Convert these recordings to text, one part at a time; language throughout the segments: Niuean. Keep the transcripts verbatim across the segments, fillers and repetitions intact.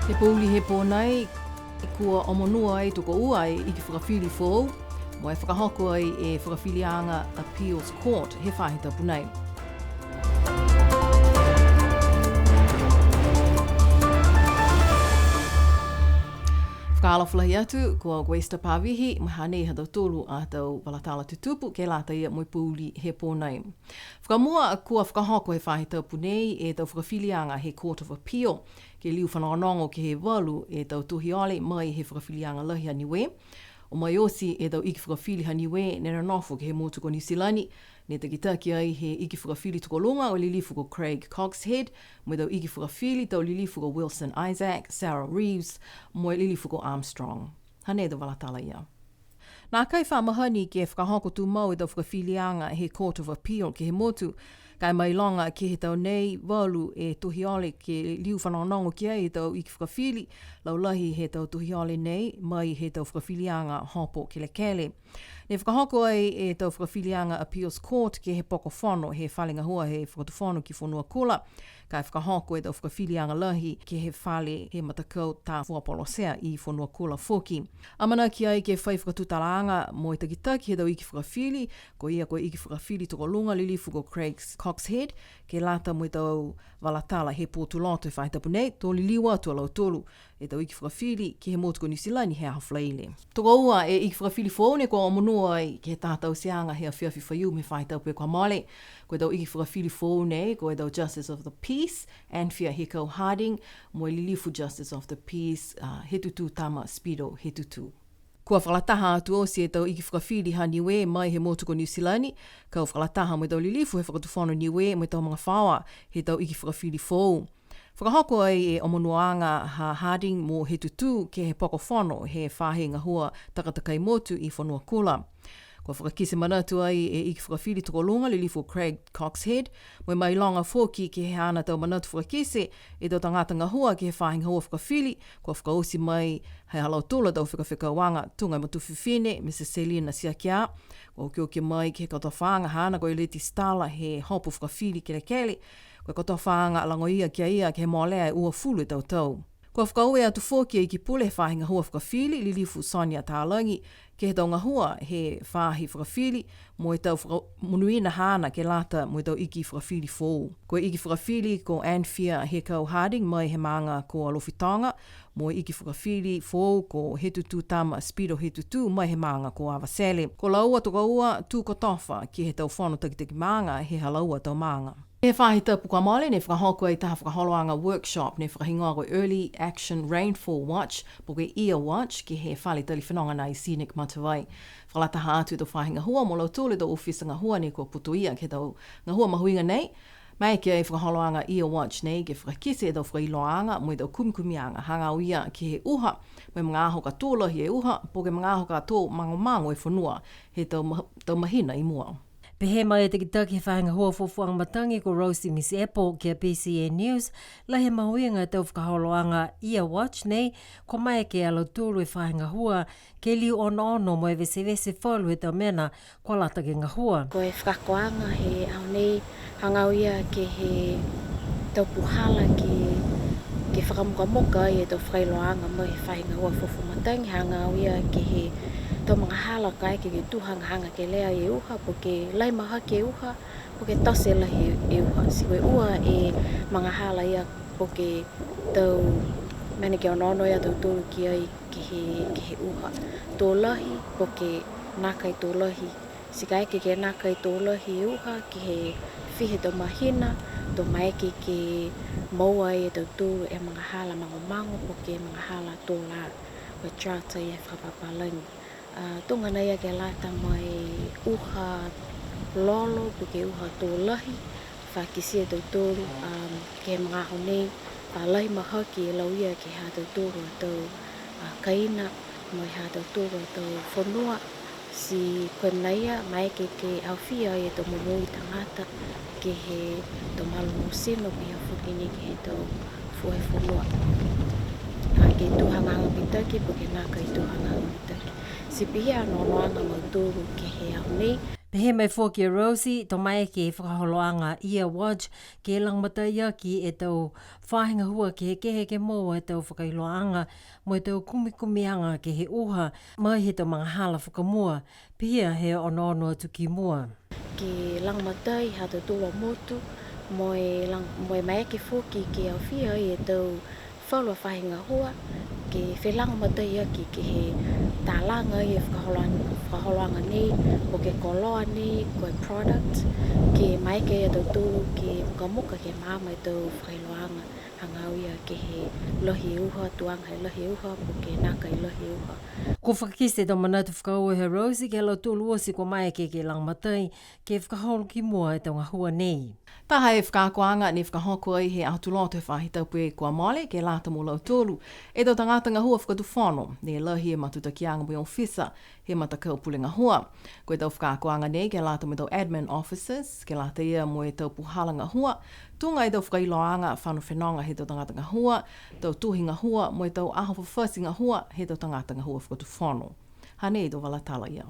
He pouli he pō nei, kua omonuo ai tokoua e iki fakafili foou, mo e fakahoko ai e fakafiliaga Appeals Court he faahi tapu nei. Fakaalofa lahi atu, ko au ko Esther Pavihi, mo e hanei ha tautolu a tau vala tala tutupu, ke lata ia mo e pouli he pō nei. Fakamua, kua fakahoko he faahi tapu nei e tau fakafiliaga he Court of Appeal, ke liu fanogonogo ke he valu e tau tohi ole mai he fakafiliaga lahi ha Niue. O mai oti e tau iki fakafili ha Niue ne nonofo ke he motu ko Niu Silani, ne takitaki ai he iki fakafili tokoluga ko e lilifu ko Craig Coxhead, mo e tau iki fakafili tau lilifu ko Wilson Isaac, Sarah Reeves, mo e lilifu ko Armstrong. Hanei e tau vala tala ia. Nākai fa mahani ke fakahoko tumau e tau fakafiliaga he Court of Appeal ke he motu, ka e mailoga ke he tau nei valu e tohi ole ke liu fanogonogo ki ai e tau iki fakafili, laulahi he tau tohi ole nei, mai he tau fakafiliaga hopo kelekele. Ne fakahoko ai e tau fakafiliaga Appeals Court ke he poko fono he fale gahua he Fakatufono ki Fonuakula, ka e fakahoko e tau fakafiliaga lahi ke he fale he matakau tā Fuapolo Sea i Fonuakula foki. Amanaki ai ke fai fakatutalaaga mo e takitaki he tau iki fakafili, ko ia ko e iki fakafili tokoluga lilifu ko Craig Coxhead, ke lata mo e tau vala tala he pō Tuloto he faahi tapu nei, to liliu atu a lautolu e tau iki fakafili ke he motu ko Niu Silani he aho Falaile. Tokoua e iki fakafili foou ne kua omonuo ai ke he taha tauteaga he afiafi Faiumu he faahi tapu kua mole, ko e tau iki fakafili foou nei, ko e tau Justice of the Peace, Anthea Hekau Harding, mo e lilifu Justice of the Peace, a, Hetutu Tama Speedo Hetutu. Kua fakalataha atu oti e tau iki fakafili ha Niue mai he motu ko Niu Silani, kau fakalataha mo e tau lilifu he Fakatufono Niue mo e tau magafaoa he tau iki fakafili foou. Fakahoko ai e omonuoaga ha Harding mo Hetutu ke he poko fono he faahi gahua takatakai motu i Fonuakula. Kua fakakite manatu ai e iki fakafili tokoluga lilifu Craig Coxhead, mo e mailoga foki ke he haana tau manatu fakakite e tau tagata gahua ke he faahi gahua fakafili, kua fakaoti mai he ha lautolu a tau fekafekauaga, tuga e matua fifine, Mrs Selina Tiakia, kua okioki mai ke he kotofaaga haana ko e Leti Stala he hopo fakafili kelekele, ko e kotofaaga lago ia ki a ia ke he molea e uafulu e tau tau. Kua fakaaue atu foki e Iki Pule he faahi gahua fakafili, lilifu Sonia Talagi, ke he tau gahua he faahi fakafili, mo e tau faka-, monuina haana ke lata mo e tau iki fakafili foou. Ko e iki fakafili ko Anthea Hekau Harding mai he maaga ko Alofi Toga, mo e iki fakafili foou ko Hetutu Tama Speedo Hetutu mai he maaga ko Avatele. Ko laua tokoua tū kotofa ke he tau fono takitaki maaga he ha laua tau maaga. He faahi tapu kua mole ne fakahoko ai taha fakaholoaga workshop ne fakahigoa ko e Early Action Rainfall Watch, po ke EAR Watch, ke he fale tali fenoga nai Scenic Matavai. Fakalataha atu e tau faahi gahua mo lautolu e tau ofisa gahua ne kua putoia ke he tau gahua mahuiga nei. Maeke e fakaholoaga EAR Watch nei ke fakakite e tau fakailoaaga mo e tau kumikumiaga hagaao ia ke he uha, mo e magaaho ka tō lahi e uha, po ke magaaho ka tō magomago e fonua he tau ma-, tau mahina i mua. Pehē mai e takitaki he faahi gahua fuafuaga matagi ko Rossy Mitiepo ki a BCN News, lahi e mahuiga e tau fakaholoaga EAR Watch nei, kua maeke a lautolu e faahi gahua ke liu onoono mo e vesevese falu he tau mena kua lata ke gahua. Ko e fakaakoaga he aho nei hagaao ia ke he tau puhala ke, ke fakamukamuka ai e tau fakailoaaga mai he faahi gahua fuafua matagi, hagaao ia ke he tau magahala kaeke ke tū hagahaga kelea e uha, po ke lahi mahaki e uha, po ke tote lahi e uha. Ti ko e ua e magahala ia po ke tau mena ke onoono ia tautolu ki ai ke he, ke he uha. Tō lahi, po ke nākai tō lahi. Ti kaeke ke nākai tō lahi e uha ke he fiha e tau mahina, to maeke ke moua ai e tautolu e magahala magomago, po ke magahala tō lā, ko e drought ia he fakapapālagi. A, tuga nai ia ke lata mo e uha lolo, po ke uha tō lahi, fa kitia e tautolu, um, ke he magaaho nei, fa lahi mahaki e lauia ke he ha tautolu a tau, a, kaina, mo e ha tautolu a tau fonua, ti ko e mena ia, maeke ke aofia ai e tau momoui tagata, ke he tau malolō tino, pihia foki ni ke he tau fua he fonua. A, ke tū hagahaga mitaki, po ke nākai tū hagahaga mitaki. Ti pihia e onoonoaga ha mautolu ke he aho nei. Pehē mai foki e Rosie, to maeke e fakaholoaga Ear Watch ke lagomatai aki e tau faahi gahua kehekehe ke moua e tau fakailoaaga mo e tau kumikumiaga ke he uha mai he tau magahala fakamua, pihia he onoono atu ki mua. Ke lagomatai ha tautolu a motu, mo e lag-, mo e maeke foki ke aofia ai e tau falu a faahi gahua, ke felagomatai aki ke he talaga e fakaholoa-, fakaholoaga nei, po ke koloa nei, ko e product, ke maeke a tautolu ke mukamuka ke maama e tau fakailoaaga hagaao ia ke he lahi e uha, tuaga he lahi e uha, po ke naka e lahi e uha. Kua fakakite e tau manatu fakaaue he Rosie ke he lautolu oti kua maeke ke lagomatai ke fakaholo ki mua e tau gahua nei. Taha e fakaakoaga ne fakahoko ai he Aho Tuloto he faahi tapu kua mole, ke lata mo lautolu e tau tagata gahua fakatufono, ne lahi e matutakiaga mo e ofisa he matakau pule gahua. Ko e tau fakaakoaga nei ke lata mo e tau admin officers, ke lata ia mo e tau puhala gahua, tuga e tau fakailoaaga fano fenoga he tau tagata gahua, tau tohi gahua, mo e tau aho fafati gahua he tau tagata gahua fakatufono. Hanei e tau vala tala ia.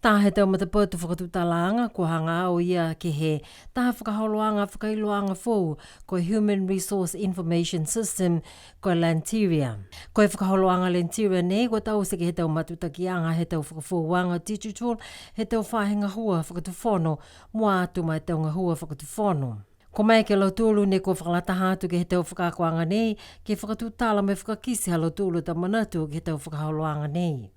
Taha he tau matapatu fakatutalaaga kua hagaao ia ke he taha fakaholoaga fakailoaaga foou, ko e Human Resource Information System, ko e Lanteria. Ko e fakaholoaga Lanteria nei kua taute ke he tau matutakiaga he tau fakafoouaga digital he tau faahi gahua fakatufono, mua atu ma e tau gahua fakatufono. Kua maeke a lautolu ne kua fakalataha atu ke he tau fakaakoaga nei ke fakatutala mo e fakakite ha lautolu a tau manatu ke he tau fakaholoaga nei.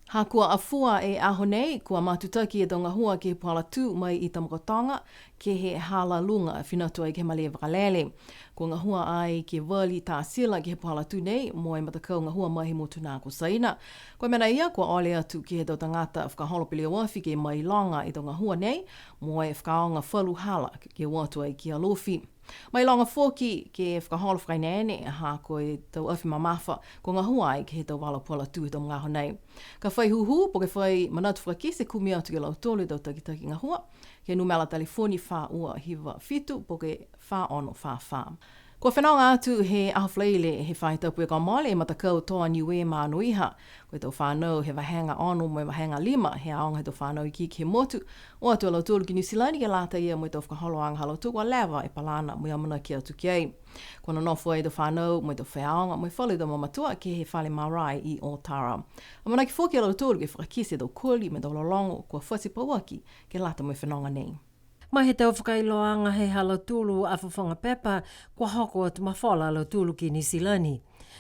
Ha kua afua e aho nei, kua matutaki e tau gahua ke he puhala tū mai i Tamakautoga, ke he hala luga, fina atu ai ke he malē vakalele. Kua gahua ai ke Vali Tasila ke he puhala tū nei, mo e matakau gahua mai he motu nā ko Saina. Ko e mena ia, kua ole atu ke he tau tagata fakaholo peleoafi ke mailoga e tau gahua nei, mo e fakaaoga falu hala ke o atu ai ki Alofi. Mailoga foki ke fakaholo fakaeneene, ha ko e tau afi mamafa, kua gahua ai ke he tau vala puhala tū he tau magaaho nei. Ka fai hūhū, po ke fai manatu fakakite, kumi atu ki a lautolu e tau takitaki gahua, ke he numela telefoni fā ua hiva fitu, po ke fā ono fā fā. Kua fenoga atu he Aho Falaile he faahi tapu kua mole e matakau Toa Niue Manoiha. Ko e tau fanau he vahega ono mo e vahega lima he aoga he tau fanau ikiiki he motu, o atu a lautolu ki Niu Silani ke lata ia mo e tau fakaholoaga ha lautolu kua leva e palana mo e amanaki atu ki ai. Kua nonofo ai e tau fanau mo e tau faiaoga mo e falu tau mamatua ke he fale marae i Ōtara. Amanaki foki a lautolu ke fakakite e tau koli mo e tau lologo kua fati pauaki ke lata mo e fenoga nei. Mai he tau fakailoaaga he ha lautolu a fofoga pepa, kua hoko atu mafola a lautolu ki Niu Silani.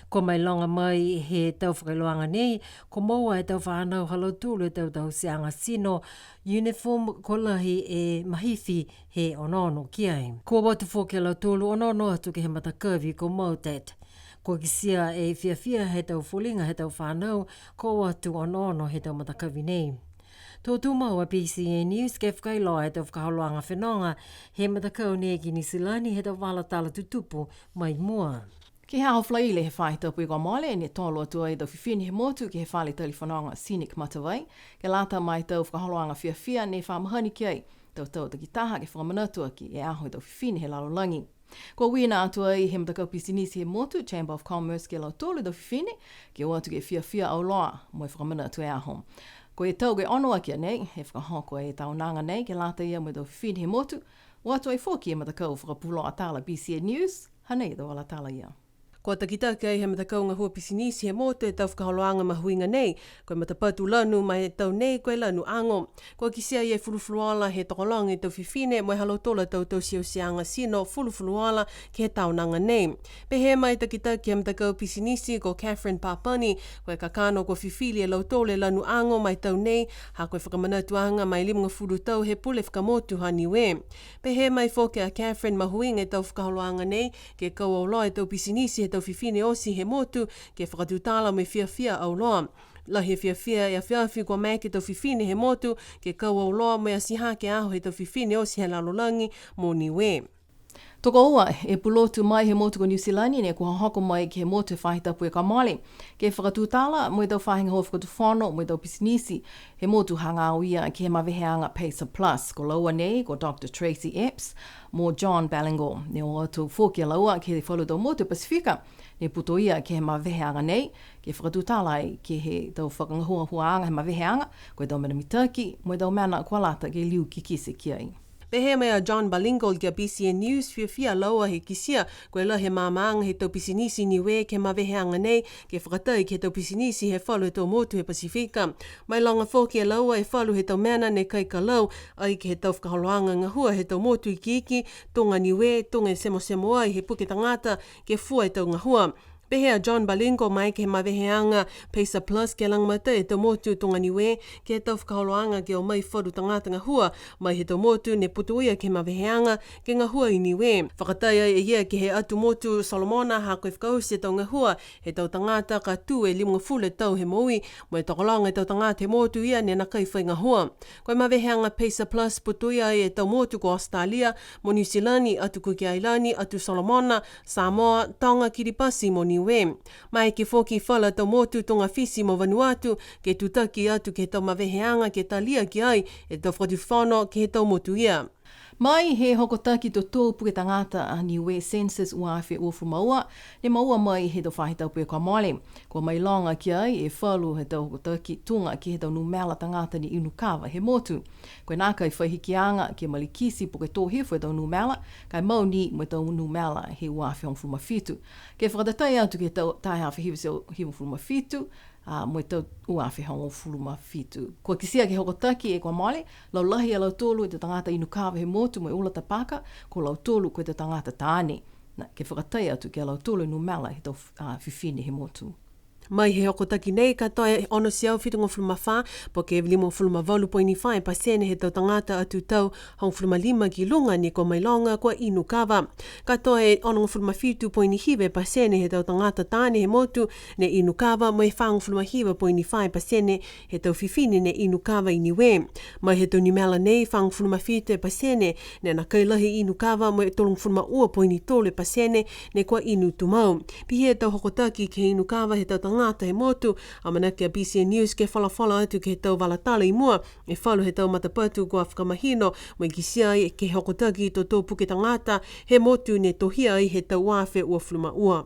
Kua mailoga mai he tau fakailoaaga nei, kua moua e tau fanau ha lautolu e tau tauteaga tino, uniform, kua lahi e mahifi he onoono ki ai. Kua o atu foki a lautolu onoono atu ke he matakavi ko Motet. Kua kitia e fiafia he tau foliga he tau fanau, kua o atu onoono he tau matakavi nei. To tumau a B C N News ke fakailoa e tau fakaholoaga fenoga he matakau nei ki Niu Silani he tau vala tala tutupu mai mua. Ke he Aho Falaile he faahi tapu kua mole, ne tolo atu ai e tau fifine he motu ke he fale talifonoaga Scenic Matavai, ke lata mo e tau fakaholoaga fiafia ne fa mahani ki ai, tau tau takitaha ke fakamanatu aki e Aho he tau fifine he lalolagi. Kua uiina atu ai he matakau pisinisi he motu, Chamber of Commerce, ki a lautolu e tau fifine, ke o atu ke fiafia auloa mo e fakamanatu e aho. Ko e tau ke ono aki a nei, he fakahoko e taonaga nei, ke lata ia mo e tau fifine he motu, o atu ai foki e matakau fakapuloa tala B C N News, hanei e tau vala tala ia. Kua takitaki ai he matakau gahua pisinisi he motu e tau fakaholoaga mahuiga nei, ko e matapatu lanu ma e tau nei ko e lanu ago. Kua kitia e fulufuluola he tokologa e tau fifine mo e ha lautolu a tau tauteuteaga tino fulufuluola ke he taonaga nei. Pehē mai e takitaki he matakau pisinisi ko Catherine Papani, ko e kakano kua fifili e lautolu e lanu ago ma e tau nei, ha ko e fakamanatuaga ma e limagofulu tau he pule fakamotu ha Niue. Pehē mai foki a Catherine mahuiga e tau fakaholoaga nei, ke kau auloa e tau pisinisi he tau fifine oti he motu, ke fakatutala mo e fiafia auloa. Lahi e fiafia e afiafi kua maeke e tau fifine he motu ke kau auloa mo e ati hake e aho he tau fifine oti he lalolagi mo Niue. Tokoua e pulotu mai he motu ko Niu Silani ne kua hohoko mai ke he motu he faahi tapu kua mole, ke fakatutala mo e tau faahi gahua fakatufono mo e tau pisinisi he motu hagaao ia ke he maveheaga PACER Plus. Ko laua nei ko Doctor Tracy Epps mo John Ballingall. Ne o atu foki a laua ke he falu tau motu Pasifika ne putoia ke he maveheaga nei, ke fakatutala ai ke he tau fakagahuahuaaga he maveheaga, ko e tau mena mitaki mo e tau mena kua lata ke liu kikite ki ai. Pehē mai a John Ballingall ki a B C N News, fiafia a laua he kitia ko e lahi e maamaaga he tau pisinisi Niue ke he maveheaga nei, ke fakatai ke he tau pisinisi he falu he tau motu he Pasifika. Mailoga foki e laua e falu he tau mena ne kai ka lau ai ke he tau fakaholoaga gahua he tau motu ikiiki, tuga Niue, tuga e semosemo ai he puke tagata ke fua e tau gahua. Pehē a John Ballingall mai ke he maveheaga PACER Plus ke lagomatai e tau motu tuga Niue ke he tau fakaholoaga ke o mai falu tagata gahua mai he tau motu ne putoia ke he maveheaga ke gahua i Niue. Fakatai ai e ia ke he atu motu Solomona ha ko e fakaoti e tau gahua he tau tagata ka tū e limagofulu e tau he moui, mo e tokologa e tau tagata he motu ia ne nākai fai gahua. Ko e maveheaga PACER Plus putoia ai e tau motu ko Australia mo Niu Silani, atu Kuki Ailani, atu Solomona, Samoa, Toga, Kiripati mo Niue. Maeke foki falu a tau motu tuga Fisi mo Vanuatu ke tutaki atu ke he tau maveheaga ke talia ki ai e tau fakatufono ke he tau motu ia. Mai he hokotaki totou puke tagata a Niue Census ua afe uafulu ma ua, ne moua mai he tau faahi tapu kua mole. Kua mailoga ki ai e falu he tau hokotaki tuga ke he tau numela tagata ne inu kava he motu. Ko e nākai fai hikiaga ke malikiti po ke tō hifo e tau numela, ka e mau ni mo e tau numela he ua afe hogofulu ma fitu. Ke fakatatai atu ke he tau taha e afe hiva e teau hivagofulu ma fitu, a, mo e tau ua afe hogofulu ma fitu. Kua kitia ke he hokotaki kua mole, laulahi a lautolu e tau tagata inu kava he motu mo e ula tapaka, ko lautolu ko e tau tagata taane. Na, ke fakatai atu ki a lautolu e numela he tau, a, fifine he motu. Mai he hokotaki nei, katoa e ono e teau fitugofulu ma fā, po ke limagofulu ma valu poini fā e pasene he tau tagata atu tau hogofulu ma lima ki luga ne kua mailoga kua inu kava. Katoa e onogofulu ma fitu poini hiva e pasene he tau tagata taane he motu ne inu kava, mo e fāgofulu ma hiva poini fā e pasene he tau fifine ne inu kava i Niue. Mai he tau numela nei, fāgofulu ma fitu e pasene ne nākai lahi inu kava, mo e tolugofulu ma ua poini tolu e pasene ne kua inu tumau. Pihia e tau hokotaki ke he inu kava he tau tagata he motu, amanaki a B C N News ke folafola atu ke he tau vala tala i mua e falu he tau matapatu kua fakamahino mo e kitia ai ke he hokotaki totou puke tagata he motu ne tohia ai he tau ua afe uafulu ma ua.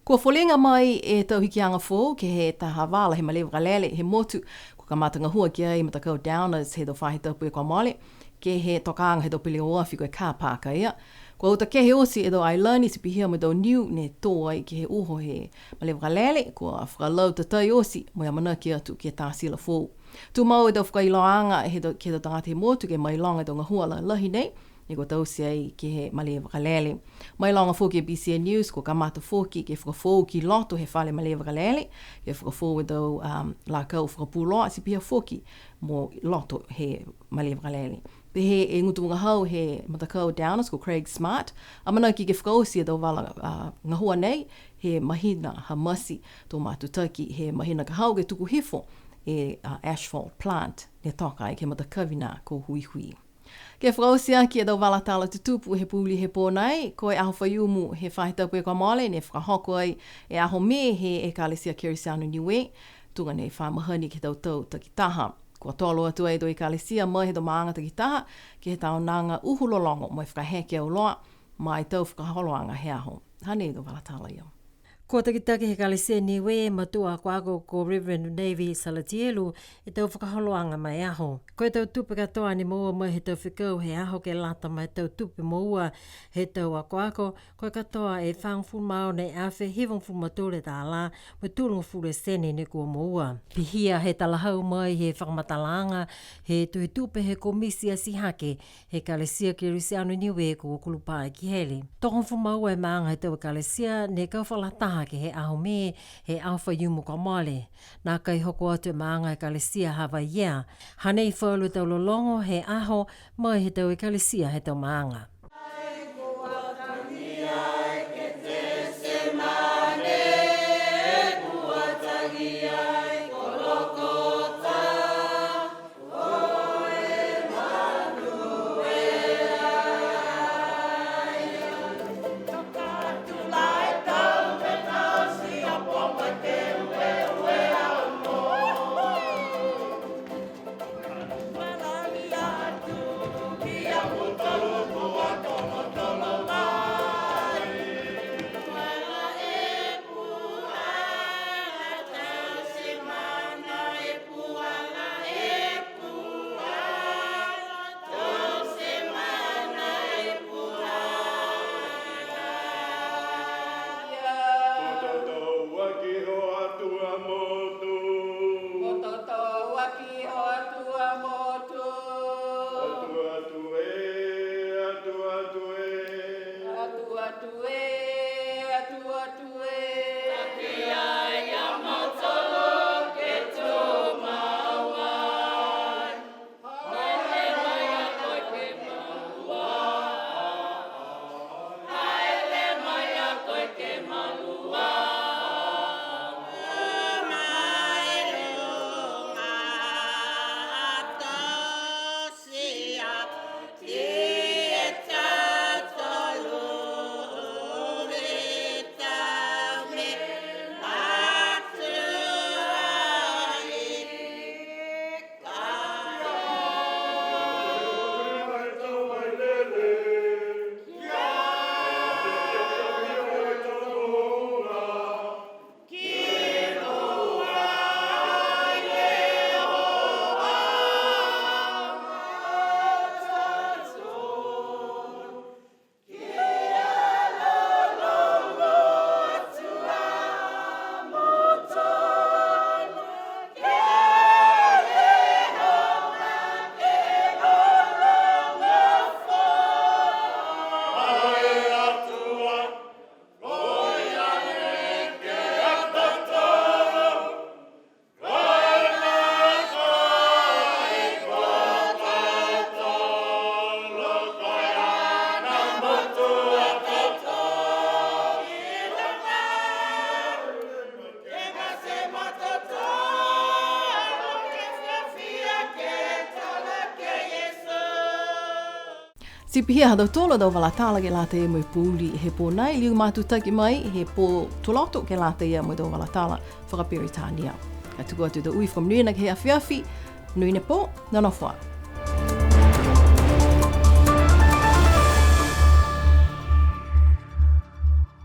Kua foliga mai e tau hikiaga foou ke he taha vala he malē vakalele he motu, kua kamata gahua ki ai e matakau Downers he tau faahi tapu kua mole, ke he tokaaga he tau peleoafi ko e car park ia. Kua uta kehe oti e tau ailani ti pihia mo e tau niu ne tō ai ke he uho he malē vakalele, kua fakalauta tai oti mo e amanaki atu ke he tā sila foou. Tumau e tau fakailoaaga he tau, ke he tau tagata he motu ke mailoga e tau gahua lalahi nei, ne kua taute ai ke he malē vakalele. Mailoga foki e B C N News, kua kamata foki ke fakafoou ki loto he fale malē vakalele, ke fakafoou e tau, um, lakau fakapuloa, ti pihia foki mo loto he malē vakalele. Pehē e gutu vagahau he matakau Downers ko Craig Smart, amanaki ke fakaoti e tau vala, a, gahua nei he mahina ha Mati, to matutaki he mahina ka hau ke tuku hifo e, a, asphalt plant ne toka ai ke he matakavi nā ko Huihui. Ke fakaoti aki e tau vala tala tutupu he pouli he pō nei, ko e aho Faiumu he faahi tapu kua mole ne fakahoko ai e aho Mē he Ekalesia Kerisiano Niue, tuga ne fa mahani ke he tau tau takitaha. Kua tolo atu ai e tau ekalesia mai he tau maaga takitaha ke he taonaga uhu lologo mo e fakaheke auloa ma e tau fakaholoaga he aho. Hanei e tau vala tala ia. Kua takitaki he Ekalesia Niue e matua akoako ko Reverend Navy Salatielu e tau fakaholoaga ma e aho. Ko e tau tupe katoa ne moua mai he tau fekau he aho ke lata ma e tau tupe moua he tau akoako, ko e katoa e fagofulu ma ono e afe hivagofulu ma tolu e tālā, mo e tolugofulu e sene ne kua moua. Pihia he talahau mai he fakamatalaaga he tohi tupe he komiti atihake he Ekalesia Kerisiano Niue ko Kulupai Kiheli. Tokogofulu ma ua e maaga he tau ekalesia ne kau fakalataha ke he aho Mē he aho Faiumu kua mole. Nākai hoko atu e maaga ekalesia ha Vaiea. Hanei falu tau lologo he aho mai he tau ekalesia he tau maaga. Ti pihia ha tautolu a tau vala tala ke lata ia mo e pouli he pō nai, liu matutaki mai he pō Tuloto ke lata ia mo e tau vala tala fakaperitania. Ka tuku atu e tau ui fakamonuina ke he afiafi, monuina e pō, nonofo ā.